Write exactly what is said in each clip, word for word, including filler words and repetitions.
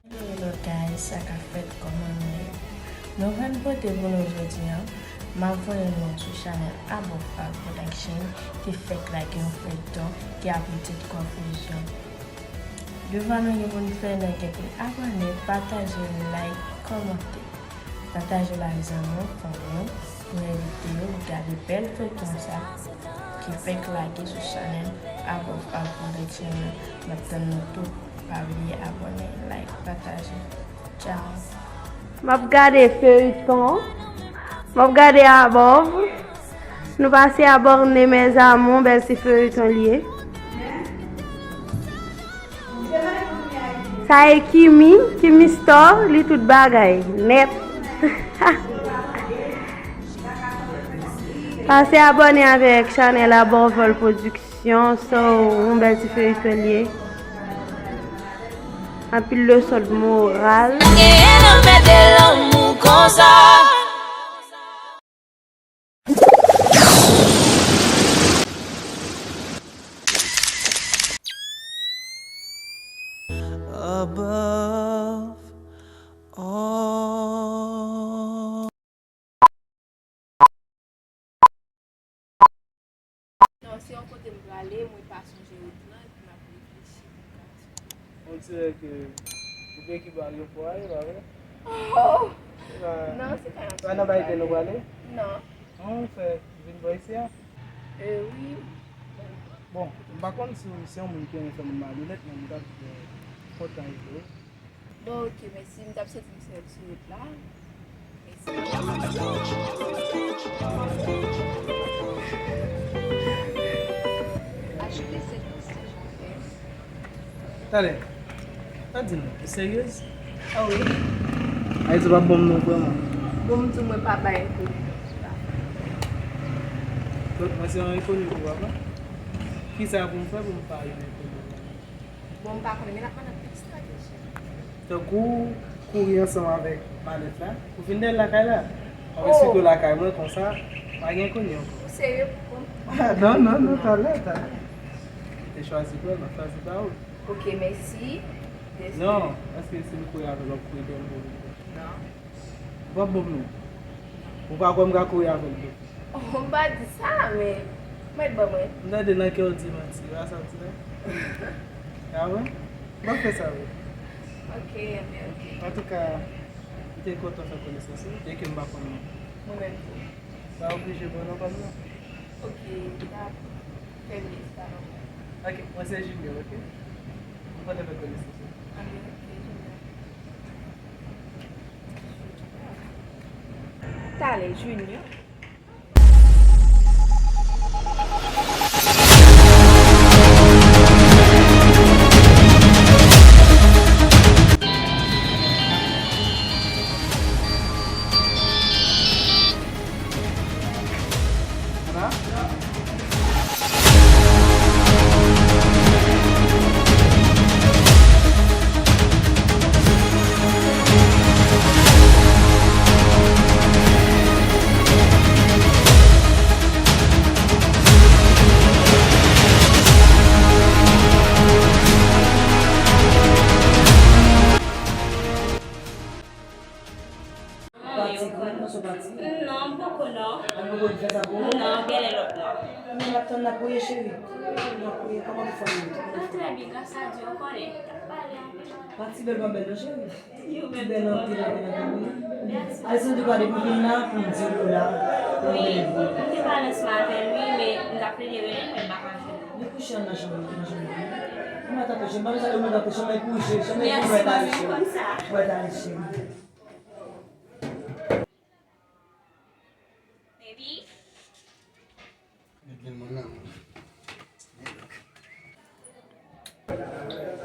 Hello, hello, guys, sa k ap fèt, kòman nou ye? Nouvèl bote pou nou jodi a, m ap voye nou sou chanèl Above All Production ki fèk lage yon feyton ki ap ret Konfizyon. Devwa nou gen pou n fè, nou gen pou n abòne, pataje, like, kòmante. Pataje l ak zanmi w, fanmi w, pou envite yo gade bèl feyton sa ki fèk lage sou chanèl Above All Production nan. M ap tann nou tout. Pa bliye abòne, like, pataje. Tchao. M ap gade feyton. M ap gade Above. Nou pase abòne, mes amours, bèl ti feyton li ye. Sa e Kimi, Kimi Store, li tout bagay nèt. Pase abòne avèk chanèl Above All Production, so, yon bèl ti feyton li ye. Anpil leson de moral. Genyen nan fè de lanmou konsa. Above all. Non, se yon kote m prale, mwen pa sonje wout lan, epi m ap reflechi pou m ka On dirait que ou byen ki ba yo pou ale, pa vre? Oh! Non, se pa nan bay de nou prale? Non. An, ou fè vin bò isi a? Euh, wi. Bon, m pa konn si w se yon moun ki renmen fè moun malonèt, men m t ap, euh, kontan ede w. Bon, ok, mèsi. M t ap santi m sèl sou wout la. Talè, pa di m, ou seryez? Ah wi. Ayiti pa bon non vrèman. Bon, m di w mwen pa bay enkoni non. Donk, mwen se yon enkoni pou w, papa? Kisa pou m fè pou m pa yon enkoni? Bon, m pa konnen, men n ap mande anpil estrateji. Tankou kouri ansanm avèk malèt la. Ou fin dèyè l lakay la. M ap eksplike w lakay mwen konsa, pa gen enkoni ankò. Ou serye pou kont? Non, non, non, talè, talè. Ou te chwazi pa m, m ap chwazi pa ou. Ok, mèsi. Non, èske si m kouri avè l, w ap kouri dèyè m pou vin? Non. Ou p ap ban m non. Ou pa kwè m ka kouri avè l tou? Oh, m pa di sa, men mèt ban mwen. M tande nan kè w di manti, e pa sa w di la? A wi? M p ap fè sa vre. Ok, men ok. Antouka, m te kontan fè konesans ou, byenke m pa konn ou. Mwen menm tou. Pa oblije ban non pa m non. Ok, dakò. Fè m lès pa non. Ok, mwen se Junior, ok? M kontan fè konesans ou. A, men ok, Junior. Talè, Junior. Pati grenn, nan sou pati? Non, poko non. An poko fè sa pou ou? Non, genlè lòt mwa. Men n ap tann, n ap priye, cheri. N ap priye, kòman pou fanmi yo? Trè byen, gras a Dye, ou konnen. Pati bèl pa bèl non, cheri. Ti bèl anpil, anpil, anpil, wi. Mèsi. Alessandro pa depi vin la, pou m di ou la, pou m rele l. Wi, m te pale ansanm avè l, wi, men m t ap plede rele l, men m pa ka jwenn li. Li kouche nan chanm, nan chanm li. Mwen tanto, cheri, m pa bezwen mwen tanto, chanm li kouche, chanm li kouche, mwen ta ale, cheri. Mwen ta ale, cheri. Baby.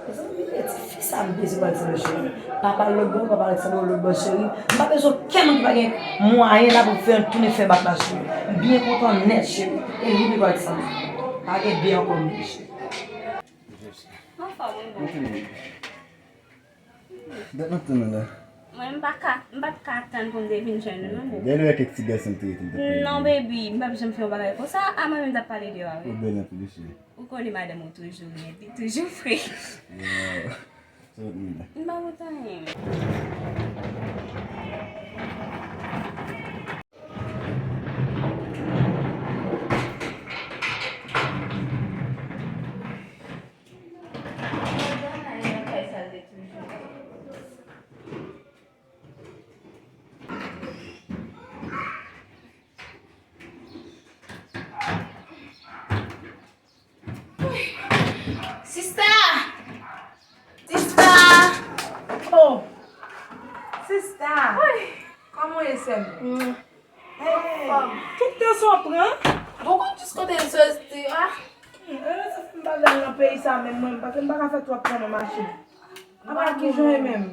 Mezanmi, e ti fi sa Sa m bezwen pral Alexandre cheri. Pa pale lòt bò, pa pale Alexandre lòt bò cheri. M pa bezwen okenn moun ki pa gen mwayen la pou fè tounen fè bak la cheri. M byen kontan nèt cheri. E li pou Alexandre. Pa gen de ankò non cheri. Anfòm wi boo. Dat n ap tann ou la. Mwen m pa ka, m pa t ka tann pou m te vin jwenn ou non boo. Gade wè kèk ti gason m te rete m t ap pale. Non baby, m p ap janm fè yon bagay konsa. A mwen menm m t ap pale de ou wi. Ou bèl anpil wi cheri. Ou konnen madanm ou toujou nèt, li toujou fre. Wow. Sa w ap mande? M pa kontan anyen. Sista! Sista! Oh! Sista! Kòman w ye, sè m? Hey! Ki tan sa w pran? Bon, konn jis kote m soti a. Hmm, e sa fè m pa vle al nan peyi sa menm mwen, paske m pa ka fè twòp tan nan machin. Apa ki jan w ye menm?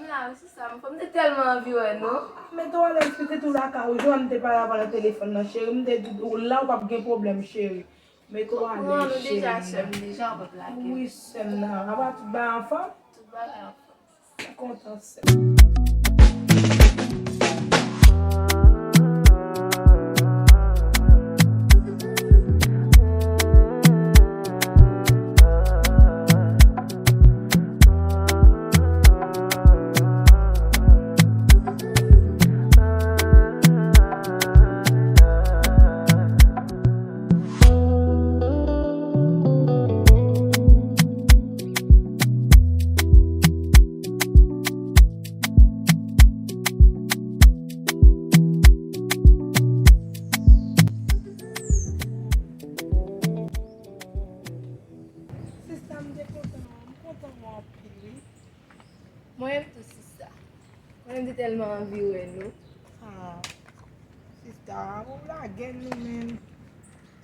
M la wi sista m, fò m te tèlman anvi wè nou. Mete w alèz pitit ou lakay ou, jan m te pale avè w nan telefòn nan cheri, m te di w la ou p ap gen pwoblèm cheri. Mete w alèz cheri. Ou deja sè m deja, ou p ap lage m. Wi sè m nan, apa tout bagay anfòm? Tout bagay anfòm. M kontan sè m. Sista, m te kontan, m kontan wè w anpil wi. Mwen menm tou sista. Mwen menm te tèlman anvi wè nou. Ah, sista, ou lage n wi menm.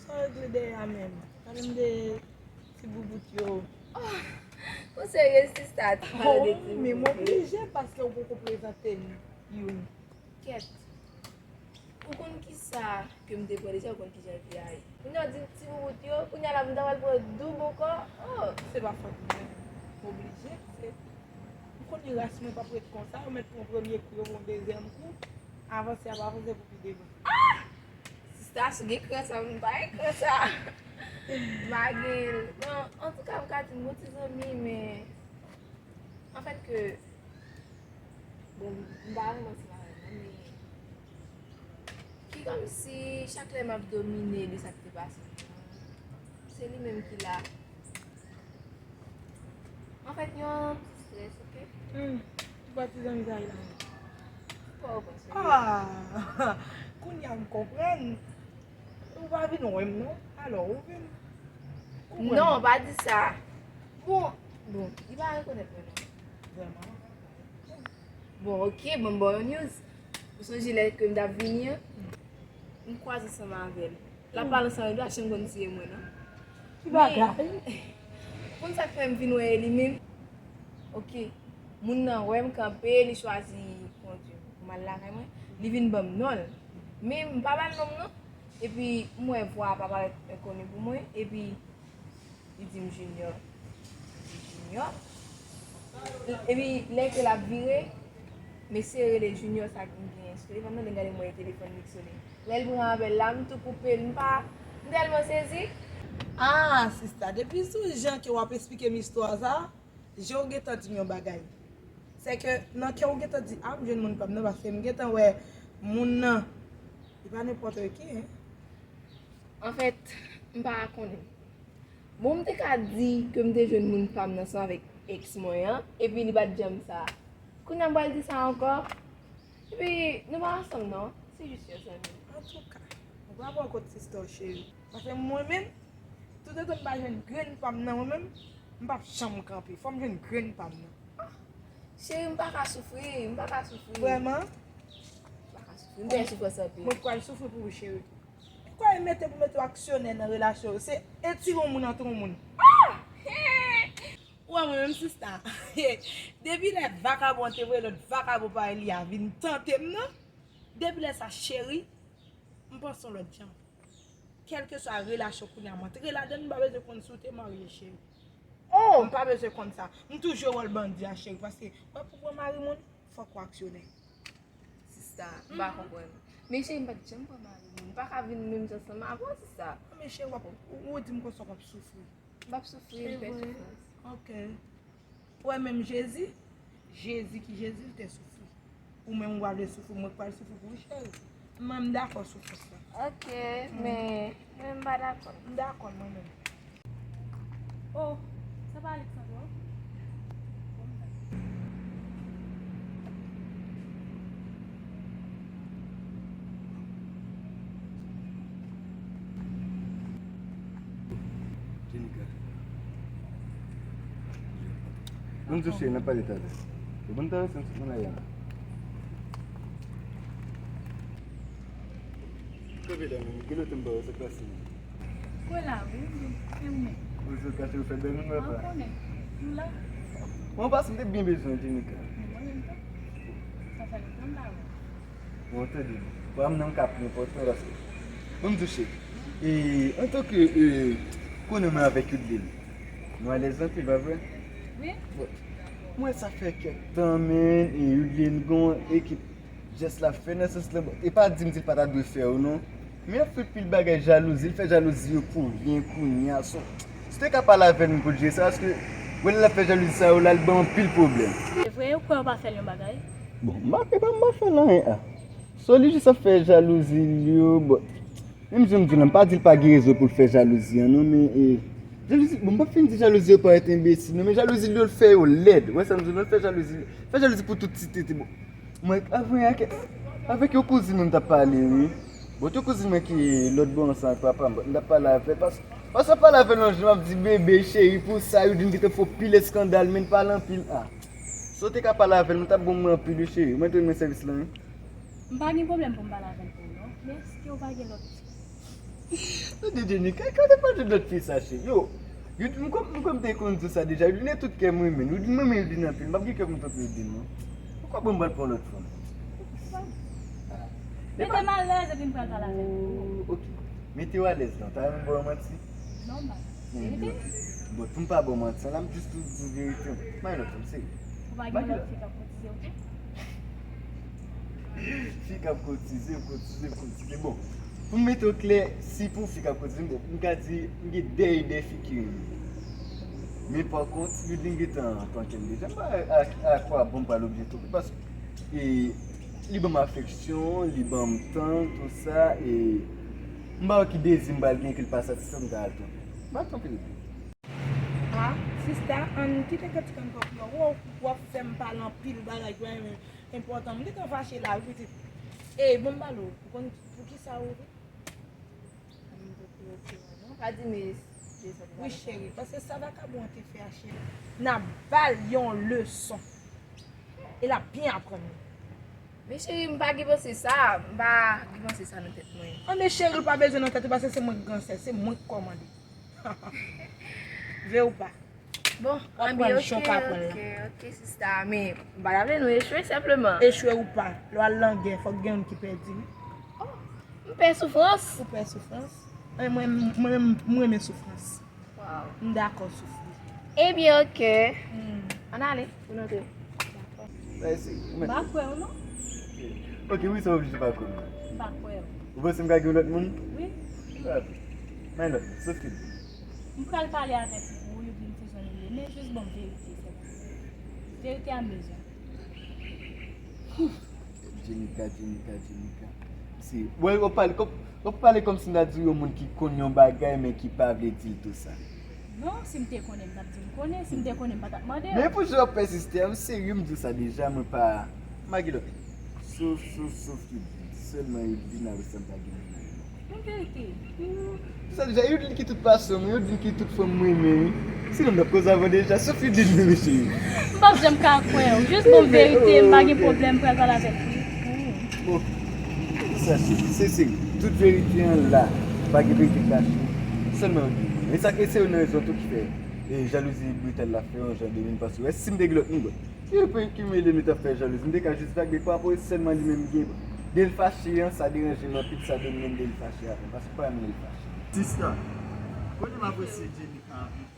Sa w regle dèyè a menm? Pale m de ti boubout yo. Oh, ou serye sista? Ap pale de ti boubout yo? Oh, men m oblije paske ou poko prezante m youn. Kèt. Ou konn kisa ke m te pran deja, ou konn kijan l te aji. Kounye a w di m ti boubout yo, kounye a la pou m ta pral pran doub ankò. Oh! Se pa fòt mwen. M oblije, se, ou konnen ras mwen p ap ret konsa, yo mèt pran premye kou, yo pran dezyèm kou. Avanse ap avanse pou pi devan. Ah! Sista, si w gen kran sa, m pa gen kran sa. M pa gen l. Non, antouka, m ka di m gon ti zanmi, men anfèt ke, bon, m pa renmen ansanm avè l non, men ki kòmsi chak lè m ap domine de sa k te pase m nan, se li menm ki la. Anfèt, yon ti strès, oke? Hmm, ou pa ti zanmi sa la. Ou pa w panse. Ah! Kounye a m konprann. Ou pa vin wè m non. Alò, ou vin konprann. Non, pa di sa. Bon, bon, li pa rekonèt mwen non. Vrèman? Bon, oke, bon, m ba w yon news. Ou sonje lè ke m t ap vini an? M kwaze ansanm avè l. L ap pale ansanm avè m, pa janm konn si e mwen non. Ki bagay? Men, ou konn sa k fè m vin wè li menm? Oke. Moun nan wè m kanpe, li chwazi kondui m pou m al lakay mwen. Li vin ban m non l. Men m pa ba l non m non. Epi m wè vwa a pa parèt enkoni pou mwen. Epi li di m Junior. Li di Junior. Epi lè ke l ap vire, m eseye rele Junior sa k m genyen sou telefòn nan, li gade m wè e telefòn li k sone. Lè l pran apèl la, m tou koupe l, m pa, m tèlman sezi. Ah, sista, depi sou jan ke w ap esplike m istwa sa, je w gentan di m yon bagay. Sèke nan kè w gentan di, ah, m jwenn moun pa m nan, paske m gentan wè moun nan, li pa nenpòt ki, hein. Anfèt, m pa konnen. Bon, m te ka di ke m te jwenn moun pa m nan ansanm avèk èks mwen an, epi li pa t janm sa. Kounye a m pral di sa ankò. Epi, nou pa ansanm non, se jis yon zanmi. Antouka, ou pa bò kot sista w cheri. Paske mwen menm, toutotan m pa jwenn grenn pa m nan mwen menm, m p ap janm kanpe. Fò m jwenn grenn pa m nan. Ah, cheri, m pa ka soufri, m pa ka soufri. Vrèman? M pa ka soufri, m gen soufrans anpil. Mwen pral soufri pou ou, cheri. Poukwa e mete pou mete w aksyonè nan relasyon yo? Se etire yon moun antre yon moun. Ah! Hen! Ou wè mwen menm sista. Depi lè vakabon an te voye lòt vakabon parèy li a vin tante m nan, depi lè sa cheri, m panse yon lòt jan. Kèlkeswa relasyon kounye a m antre ladan l, m pa bezwen konn si w te marye cheri. Oh! M pa bezwen konn sa. M tou jwe wòl bandi a cheri, paske wè pou pran mari moun, fòk w aksyonè. Sista, m pa konprann. Men cheri, m pa t janm pran mari moun. M pa ka vin menm jan ansanm avè w, sista. Men cheri, w ap, ou, ou di m konsa w ap soufri. M p ap soufri, m pè soufrans. Ok. Ou wè menm Jezi, Jezi ki Jezi, l te soufri. Ou menm ou pa vle soufri, mwen k pral soufri pou ou, cheri. Mwen, m dakò soufrans lan. Ok, men mwen, m pa dakò. M dakò, mwen menm. Oh, sa pa Alexandro? Jenika. Ban m di w cheri, n ap pale talè. Ou konn talè se yon ti moun la ye a. Kenbe la, men, gen lòt moun pa wè sa k pase, men. Kwè la, wi, men, men. Ou sou kache ou fè bèl moun wè pa. An konnen. Nou la. Mwen pase m te byen bezwen w, Jenika. Mwen menm tou. Sa fè lontan m pa wè. Bon, tande, bon, m nan kap nenpòt mwen paske. Bon, m di w cheri. E, antanke, e, konnen mwen avèk Youdline. Nou alèz anpil, pa vre? Wi. Bon, mwen sa fè kèk tan, men, e, Youdline gon ekip jès l ap fè nan sans lan. Bon, e pa di m di l pa ta dwe fè yo, non. Men y ap fè pil bagay jalouzi, l fè jalouzi yo pou ryen kounye a, so. Si w te ka pale avè l, m pou l jere sa, paske, wè lè l ap fè jalouzi sa yo la, l ban anpil pwoblèm. Se vre, ou kwè ou pa fè l yon bagay? Bon, m pa, e pa m pa fè l anyen, a. So, li jis ap fè jalouzi l yo, bon. Menm jan m di w la, m pa di l pa gen rezon pou l fè jalouzi an, non, men, e, jalouzi, bon, m p ap fin di jalouzi yo parèt enbesil, non, men jalouzi l yo, l fè yo lèd. Ou wè sa m di w la, l fè jalouzi, fè jalouzi pou tout ti tete, bon. Mwen, avè, avèk yon kouzin mwen m t ap pale, wi. Bon, yon kouzin mwen ki lòt bò ansanm ak papa m, m t ap pale avè l, pas, pas m ap pale avè l yon jou, m ap di, bebe, cheri, pou sa, Youdline gentan fè w pil eskandal, men l pale anpil, a. Si w te ka pale avè l, mwen t ap bon mwen anpil, wi, cheri. Mwen te renmen sèvis lan, wi. M pa gen pwoblèm pou m pale avè l pou ou, non. Men èske w pa gen lòt fi? Tande, Jenika, kòman w te pral jwenn lòt fi sa, cheri? Yo, Youdline, m kwè, m kwè m te konn di w sa deja. Youdline e tout kè m renmen. Youdline, m renmen Youdline anpil. M p ap gen kè pou m tankou Youdline, non. Poukwa bon m pral pran lòt fanm? Mete m alèz epi m pral pale avè l. Oh, ok. Mete w alèz, non. Ta renmen m ba w manti? Non, m pa. Verite. Bon, pou m pa ba w manti, la, m jis tou di verite. M pa gen lòt fanm, seri. Ou pa gen lòt fi k ap koutize w tou? Fi k ap koutize, koutize, koutize. Bon, pou m mete w klè, si pou fi k ap koutize, m, m ka di, m gen de, de fi ki renmen. Men pa kont, Youdline gentan tanke m deja. M pa a, a, a kwa bon m pral oblije tanke l, paske, e, li ban m afeksyon, li ban m tan, tou sa, e m pa wè ki dezi m pral gen ke l pa satisfè m ta al tanke l. M pa tanke l. Ah, sista, ann kite kantik ann pran pou yo. Ou, w ap fè m pale anpil bagay ki pa enpòtan. M gentan fache la, wi, pitit. Ey, bon, m pale w. Ou konn poukisa ou ri? Ann, m te pi oke, non. Pa di, men, se sa te. Wi, cheri, paske sa vakabon an te fè a, cheri. N ap ba l yon leson. E l ap byen aprann li. Men cheri, m pa gen panse sa, m pa gen panse sa nan tèt mwen. An, men cheri, l pa bezwen nan tèt ou, paske se mwen k gran sè, se mwen k kòmande. Vre ou pa? Bon, w ap pran l jan w ka pran l la. Ok, ok, sista, men m pa ta vle nou echwe senpleman. Echwe ou pa, lè w al nan gè, fòk gen youn ki pèdi, wi. Oh, m pè soufrans. Ou pè soufrans? An, mwen, mwen, mwen renmen soufrans. Wow. M dakò soufri. Ebyen, ok. Hmm. Ann ale, pou n antre. Mèsi. M pa kwè w, non. Ok, wi, sa oblije pa kwè m. M pa kwè w. Ou panse m ka gen yon lòt moun? Wi. Wi. Men lòt, Sophie. M pral pale avèk ou pou ou, Youdline, ti zanmi m yo. Men jis ban m verite sèlman. Verite a m bezwen. Jenika, Jenika, Jenika. Si, wè, w ap pale kòm, w ap pale kòmsi m ta di w yon moun ki konn yon bagay, men ki pa vle di l tou sa. Non, si m te konnen, m t ap di m konnen. Si m te konnen, m pa t ap mande w. Men pou jan w ap pèsiste a, m serye, m di w sa deja, mwen pa, m pa gen lòt. Sof, sof, sof Youdline. Sèlman Youdline, apre sa, m pa gen moun nan men mwen. Yon verite. Sa deja, Youdline ki tout pasyon mwen, Youdline ki tout fanm mwen renmen, wi. Sinon, n t ap koze avan deja, sof Youdline, wi, cheri. M p ap janm ka kwè w. Jis bon verite, m pa gen pwoblèm, pral pale avèk ou. Bon, sa, cheri, se, se tout verite an la. Pa gen verite kache. Sèlman Youdline. E sa, e se youn nan rezon tou ki fè E jalouzi brital la fè yon jan de moun, paske wè, si m te gen lòt moun, bon, ki, ki mele nou t ap fè jalouzi, m te ka jis vag, men pa rapò sèlman li menm gen de l fache an, sa deranje m anpil, sa domine m de l fache avè m, paske pa renmen lè l fache. Sista, konnen m apresye Jenika anpil.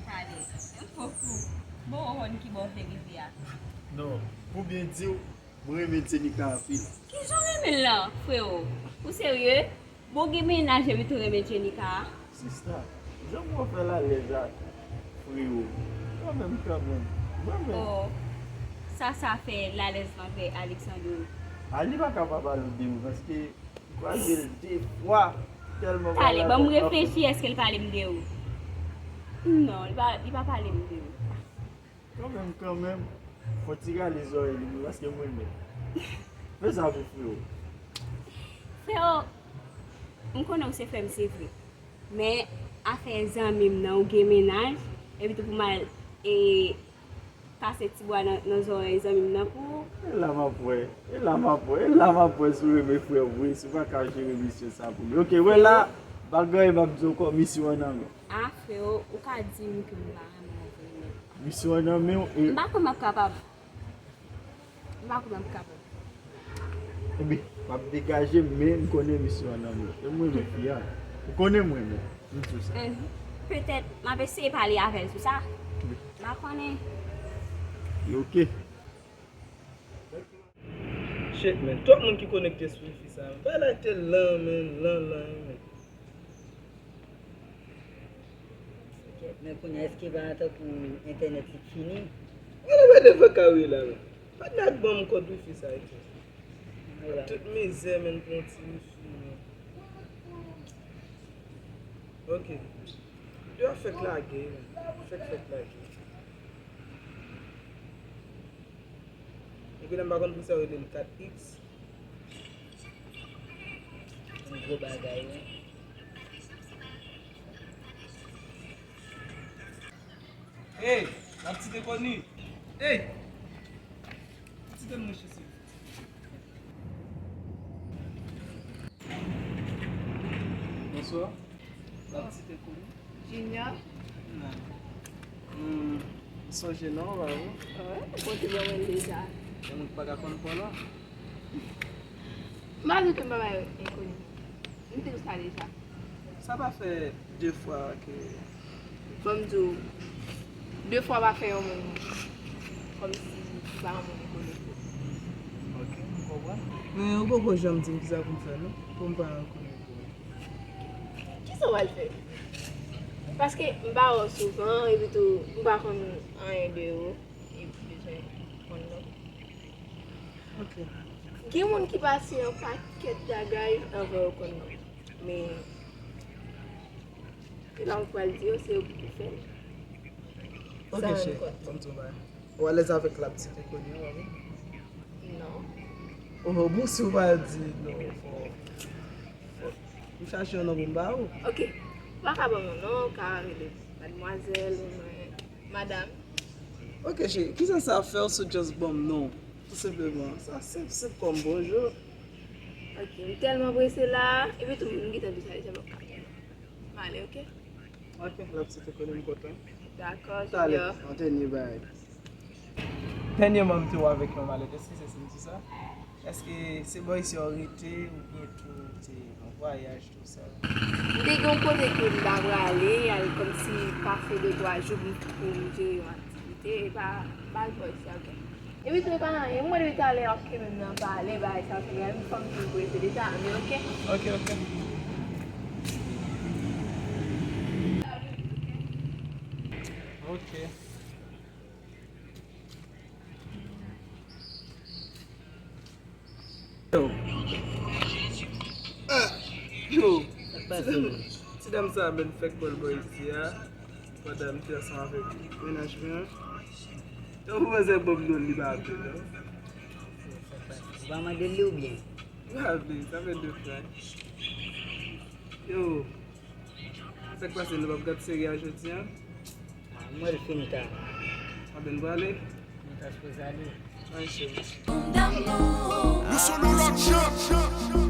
Tande, m fou fou. Bon, ou konn ki bò w vle rive a. Non, pou byen di w, mwen renmen Jenika anpil. Kijan w renmen l lan, frewo? Ou serye? Bon, gen mennaj epi tou renmen Jenika a? Sista, jan pou w fè l alèz a, frewo? Kanmenm, kanmenm. Mwen menm. Oh, sa, sa fè l alèz nan fè Alexandro. A, li pa ka pa pale w de ou, paske m kwaze l de fwa, tèlman. Tande, ban m reflechi, èske l pale m de ou? Non, li pa, li pa pale m de ou. Kanmenm, kanmenm, fò ti rale zòrèy li, wi, paske m renmen. Fè sa pou frewo. Frewo, m konnen w se frè m, se vre. Men, afè zanmi m nan, ou gen mennaj, epi tou pou m al, e, pase ti bwa nan, nan zòrèy zanmi m nan pou ou. E la m ap wè, e la m ap wè, e la m ap wè si w renmen frè w vre, si w pa ka jere misye sa pou li. Oke, wè la, bagay m ap di w ankò, misye w an nan men. A, frewo, ou ka di m ke m pa renmen w vre, men. Misye w an nan men w, e m pa kwè m ap kapab. M pa kwè m ap kapab. Ebyen, m ap degaje m, men m konnen misye w an nan men w. E m renmen fi a. Ou konnen m renmen l. M di w sa. Eh, petèt, m ap eseye pale avè l sou sa. M pa konnen. E oke. Shit, man. Twòp moun ki konekte sou fi sa. M pale ak tèl lan, man, lan, lan, man. Men kounye a, èske pa tankou entènèt li fini? Mwen la pa devan kare la, man. Patnè ak ban m kòd wifi sa, eto. Voilà. Tout mizè, man, pou yon ti wifi, man. Ok. Yo ap fèk lage, man. Fèk, fèk lage. Epi la m pa konn poukisa yo rele l kat iks. Yon gwo bagay, wi. Hey, la petite inconnue. Hey, petite mouche, silvouplè. Bonsoir. La petite inconnue. Junior. Hmm, sonje non, ba ou. Wi, ou te ban mwen l deja. Gen moun ki pa ka konn pran non. M pa di ke m pa bay enkoni. M di w sa deja. Sa pa fè de fwa ke. Bon, m di w, de fwa pa fè yon moun kòmsi se pa yon moun enkoni. Ok, m konprann. Men ou poko janm di m kisa pou m fè non, pou m pa enkoni pou ou. Kisa w pral fè? Paske m pa wè w souvan, epi tou m pa konn anyen de ou, e m bezwen konn non. Ok. Gen moun ki pase yon pakèt bagay anvan yo konn non. Men, se la m pral di yo, se yo ki pou fè l. Ok, cheri, ban m di w yon bagay. Ou alèz avèk la petite inconnue an, pa vre? Non. Oh, bon, si w pa di non, fò, fò m chache yon non pou m ba ou. Ok. Ou pa ka ban m yon non, ou ka rele madmwazèl, oubyen madam. Ok, cheri, kisa sa fè w si w just ban m non? Tou senpleman. Sa senp, senp kòm bonjou. Ok, m tèlman prese la, epi tou m gentan di sa deja, m ap ka. M ale, ok? Ok, la petite inconnue, m kontan. Dakò, Junior. Talè, yon dènye bagay. Dènyèman, m te wè avèk yon malèt. Èske se, se m di sa? Èske se bò isi w rete oubyen tou w te nan vwayaj, tou sa? M te gen yon kote ke m ta prale, al kòmsi pase de twa jou pou m, pou m jere yon aktivite, e pa, pa al bò isi a, ok? Epi tou, e pa anyen. Mwen, depi talè, w ap kenbe m nan pale, bagay sa, bagay, m fanm fin prese deja, men ok. Ok, ok. Ok. Yo. Ah, yo. Sa k pase, man? Ti dam sa a menm fèk pran l bò isi a. Pandan m te ansanm avèk mennaj mwen an. Yo, ou panse bon m non li pa vle non? Ou pa mande l li oubyen? Li pa vle, sa fè de fwa. Yo. Sa k pase, nou p ap gad seri a jodi a? Ah, mwen l fin ta. Anben n prale? Nou ta sipoze ale. Ann cheri. Nou sou yon lòt jan.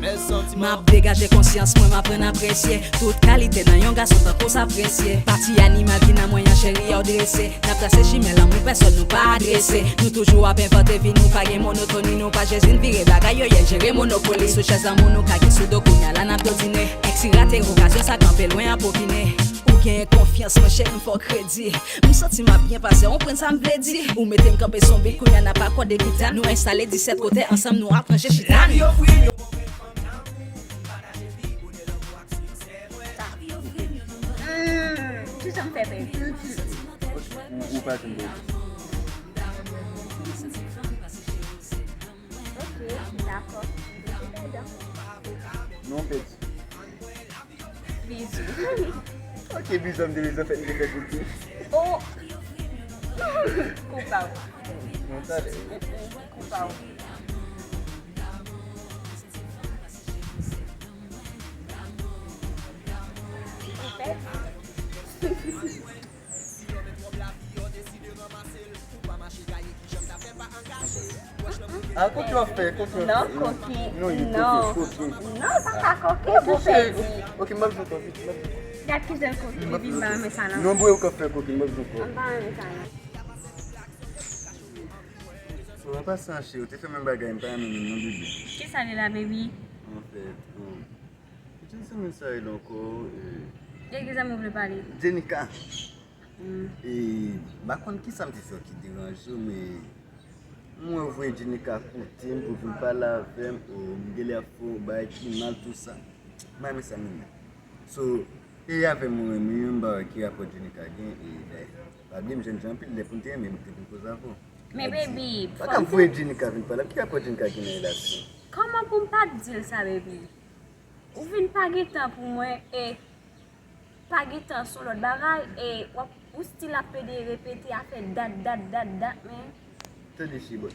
Mèsanti M ap degaje konsyans mwen, m aprann apresye tout kalite nan yon gason tankou sa presye. Pati animal ki nan mwen an, cheri, w drese. N ap trase chimen lanmou, pèsòn nou pa adrese. Nou toujou ap envante vi, nou pa gen monotoni, nou pa jezi, n vire bagay yo, yè jere monopoli. Sou chèz lanmou nou kake sou do, kounya la n ap dodine. Èks ki rate okazyon sa, kanpe lwen ap opine. Ou genyen konfyans mwen, cheri, m fè w kredi. M santi m ap byen pase, w konprann sa m vle di. Ou mete m kanpe sou yon bit, kounya n ap akòde gita. Nou enstale disèt kote, ansanm nou ap ranje chita. Hmm, ki jan m fè bèl? Ou, ou pa janm bèl. Ok, dakò. Non, pèdi. Bizou. Ok, bizou, m te bezwen fè, m te fè goute. Oh! Koupa w. Mwen talè. Koupa w. Ou pèdi. Ah, kote w ap fè? Kote w ap fè? Non, koki. Non, li koki, koki. Non, sa pa koki, bon, pèdi. Ok, m ap jwe koki. Gad ki jan koki, baby, m pa renmen sa, non. Non, bro, ou k ap fè koki, m ap jwe koki. M pa renmen sa, non. Bon, an pasan, cheri, ou te fè menm bagay, m pa renmen menm non, bebe. Kisa li la, baby? Anfèt, bon. Ki ti zanmi sa rele ankò, e, de ki zanmi ou vle pale? Jenika. Hmm. E, m pa konn kisa m te fè ki deranje w, men mwen voye Jenika kote m pou vin pale avè m, o, m genlè ap fè yon bagay ki mal, tou sa. M pa renmen sa menm. So, e avè m ou renmen, m pa wè ki rapò Jenika gen, e dayè, pa bliye m jènjan anpil, lè pou m te renmen, m te vin koze avè w. Men baby, pa ka voye Jenika vin pale, ki rapò Jenika gen nan relasyon? Kòman pou m pa t di l sa, baby? Ou vin pa gen tan pou mwen, e pa gen tan se yon lòt bagay, e w ap, ou still ap plede repete afè dat, dat, dat, dat, men. Tande, cheri, bon.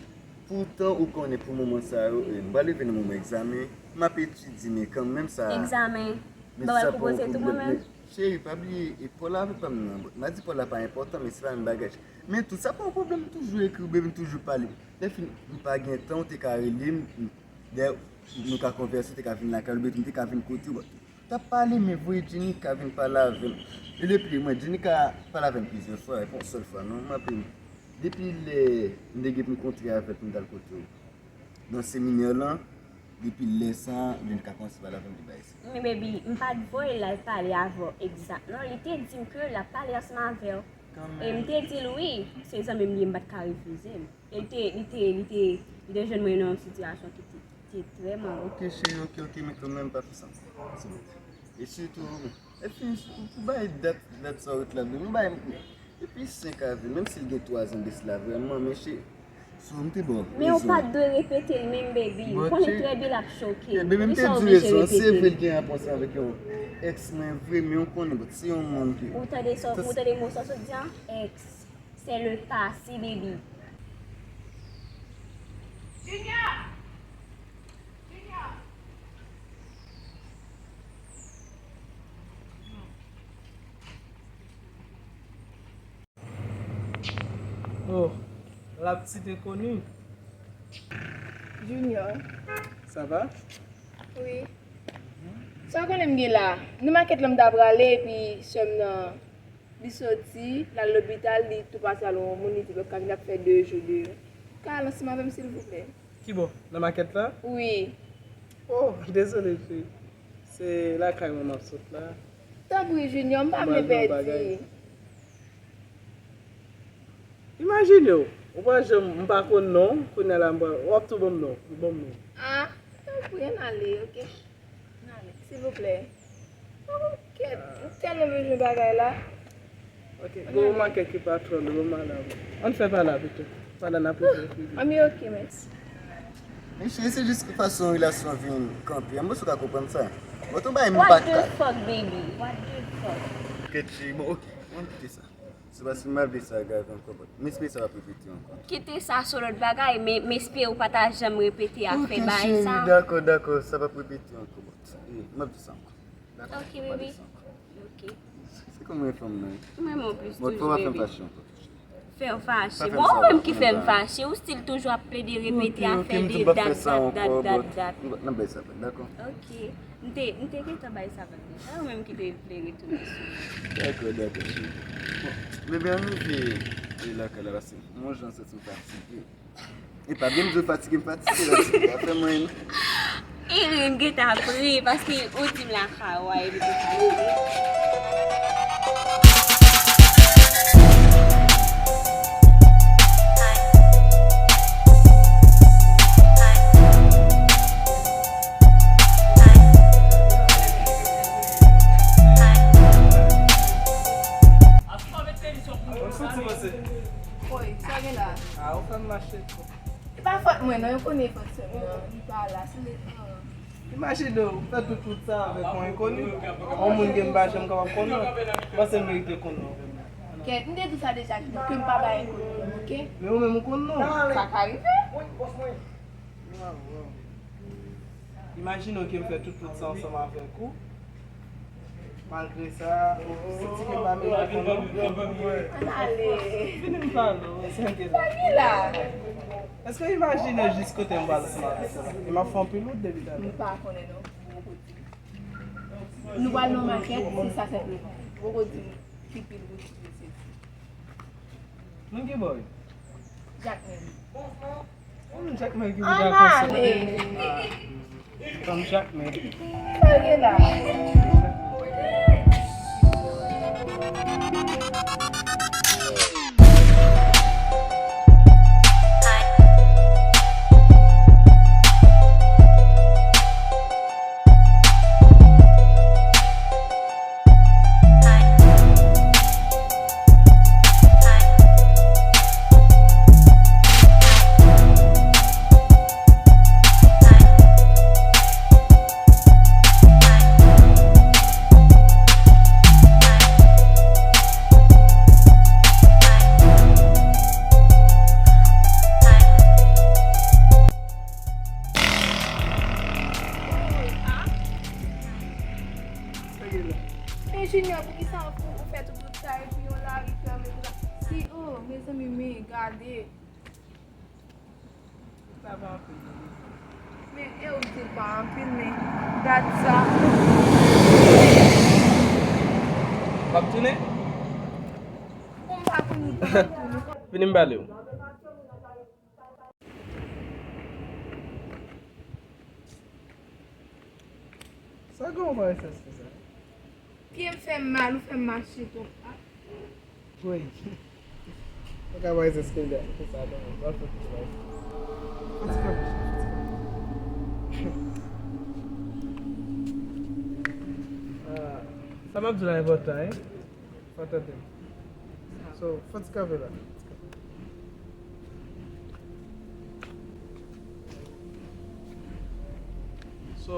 Poutan ou konnen pou moman sa yo, e, m pral rive nan moman egzamen, m ap etidye, men kanmenm sa. Egzamen? Men sa pa yon pwoblèm. Cheri, pa bliye, e Paula avè pa m nan, bon, m pa di Paula pa enpòtan, men se pa menm bagay. Men tou sa pa yon pwoblèm, m toujou ekri w, baby, m toujou pale. Lè fini, m pa gen tan, ou te ka rele m, dayè, nou ka konvèse, ou te ka vin lakay ou, baby, m te ka vin kote w. T ap pale, men voye Jenika vin pale avè m. E depi mwen, Jenika pale avè m plizyè fwa, e pa yon sèl fwa, non, m raple m. Depi lè m te gen pou m kontre avè l pou m t al kote w nan seminè lan, depi lè sa a, Jenika kòmanse pale avè m de bagay sa. Men baby, m pa t voye l al pale avè w egzak, non, li te di m ke l ap pale ansanm avè w. E m te di l wi, se zanmi m li ye, m pa t ka refize l. E li te, li te, li te, li te jwenn mwen nan yon sitiyasyon ki te, te trè mal. Ok, cheri, ok, ok, men kanmenm, pa fè sa ankò, silvouplè. E sitou, epi, pou bay dat, dat sa w ret la, nou bay, epi senk avril, menm si l gen twa zan de sila, vrèman, men cheri, si w, m te ba w rezon. Men ou pa t dwe repete l menm, baby. Ou konnen trè byen l ap choke. Baby, m te di w rezon, se vre l gen rapò sa avèk yon èks mwen, vre, men ou konnen, but se yon moun ke. Ou tande sa, ou tande mo sa w sot di an? Èks. C'est le passé, baby. Junior! Junior! Oh, la petite inconnue. Junior. Ça va? Wi. Sa w konnen m gen la? Nan makèt la m ta prale, epi sè m nan Li soti, l al lopital, li tou pase al wè yon moun, li di l pa ka vin, l ap fè de jou deyò. Ou ka al ansanm avè m, silvouplè? Kibò? Nan makèt la? Wi. Oh, dezole, cheri. Se lakay mwen m ap sot la. Tanpri, Junior, m pa vle pèdi. Imajine w, ou pa janm, m pa konn non w, kounye a la, m pral, w ap tou ban m non w, ou ban m non w. Ah, tanpri, ann ale, oke? Silvouplè. Oh, kèt, m tèlman bezwen bagay la. Ok, gon makèt ki pa twò lwen, m al avè w. Ann fè pale pito. Pandan n ap rive, rive. Ah, men ok, mèsi. Men cheri, se jis ki fason relasyon vin kanpe a. Mwen sou ka konprann sa. Mwen tou bay m pa ka. What the fuck, baby? What the fuck? Kèt cheri, bon, ok. Ann kite sa. Se paske m pa vle sa rive ankò, but m espere sa p ap repete ankò. Kite sa se lòt bagay, men m espere w pa ta janm repete afè bagay sa. Ok, cheri, dakò, dakò, sa p ap repete ankò, but, eh, m ap di sa ankò. Dakò, m ap di sa ankò. Ok, baby. Ok. Se kòman fanm nan ye? M renmen w plis toujou, baby. But fò w pa fè m fache ankò. Fè w fache. Bon, ou menm ki fè m fache. Ou still toujou ap plede repete afè de dat, dat, dat, dat, dat. N ap bay sa vag, dakò? Ok. M te, m te gentan bay sa vag deja. Ou menm ki te vle retounen sou mwen. Dakò, dakò, cheri. Bon, bebe, ann rive lakay la, paske mwen jan santi m fatige. E pa byen m di w fatige, m fatige la, se pa fè mwen non. Irene gentan pri, paske ou di m lakay ou a, epi te fatige. Woy, sa gen la? Ah, ou fè m mache tou. E pa fòt mwen non, yo konnen e fòt sè mwen an, li pa la, se le tan. Imajine w fè tout wout sa avèk yon enkoni, yon moun ke m pa janm kapab konnen, m panse m merite konnen w vrèman. Kèt, m te di w sa deja, ke m pa bay enkoni non, ok? Men ou menm ou konn non. Sa ka rive. Imajine w ke m fè tout wout sa ansanm avèk ou. Malgre sa, ou santi ke m pa merite konnen w? Ann ale. Vini m pale w, sa gen la. Sa gen la? Èske w imajine jis kote m pral ansanm avèk ou la? E m ap fè anpil wout depi talè. M pa konnen non. Poko di m. Nou pral nan makèt, se sa senpleman. Poko di m ki pil wout ki pase. Moun ki bò w? Jakmèl. Moun Jakmèl ki vin rakonte. Ann ale. Fanm Jakmèl. Sa gen la? Men Junior, poukisa ou, ou fè tout wout sa epi yon lari fèmen konsa? Si, oh, mezanmi, men gade. Sa pa anpil non. Men, e ou di l pa anpil, men dat sa. W ap tounen? Bon, m pa konn ou pa tounen. Vini m pale w. Sa gen yon bagay sa se sa? Pye m fè m mal, ou fè m mache twòp. Woy. Ou ka bay zèske l fè sa non, ou pral fè plis mal. Fò ti kanpe, fò ti kanpe. Ah, sa m ap di w la enpòtan, wi. Fò tande m. So, fò ti kanpe la. So,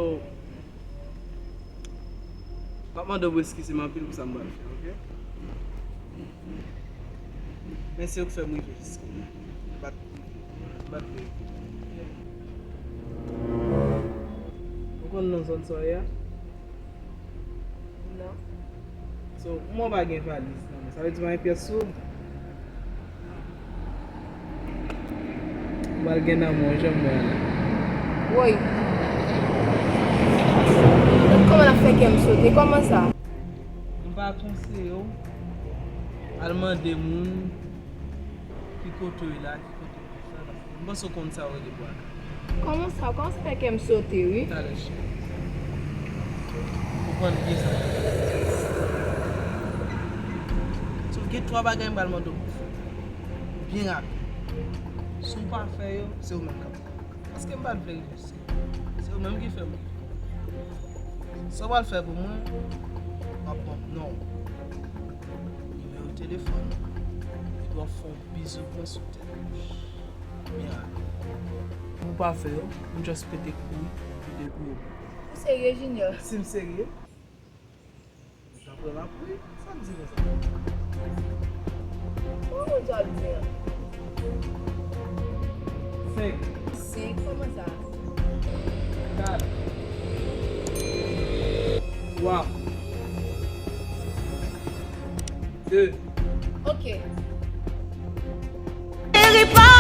m ap mande w pou eskize m anpil pou sa m pral fè, ok? Men se ou k fè m rive jiska la. M pa t, m pa t merite. Ou konn nan zòn sa w ye a? Non. So, mwen pa gen valiz nan men. Sa vle di pa gen pyès sou ou? Ou pral gen nan men w, jan m wè a la. Woy. Kòman l ap fè kè m sote? Kòman sa? M pa konseye w al mande moun ki kote w ye la, ki kote w ye la. M panse w konn sa yo rele bwa kale. Kòman sa? Kòman sa fè kè m sote, wi? Talè, cheri. Ou konprann byen sa. So, gen twa bagay m pral mande w pou fè. Byen rapid. Si w pa fè yo, se ou menm k ap peye. Paske m pa t vle rive jiska. Se ou menm ki fè m rive. Sa w pral fè pou mwen, w ap ban m non w, nimewo telefòn, epi w ap fè yon bizou pou mwen sou tèt. Byen rapid. Pou w pa fè yo, m just pete kouri pou dekouvri. Ou serye, Junior? Si m serye, ou t ap pran m ap ri. Sa m di konsa? Kòman w di w ap di an? Senk. Senk? Kòman sa? Kat. Twa. De. Ok. Sepa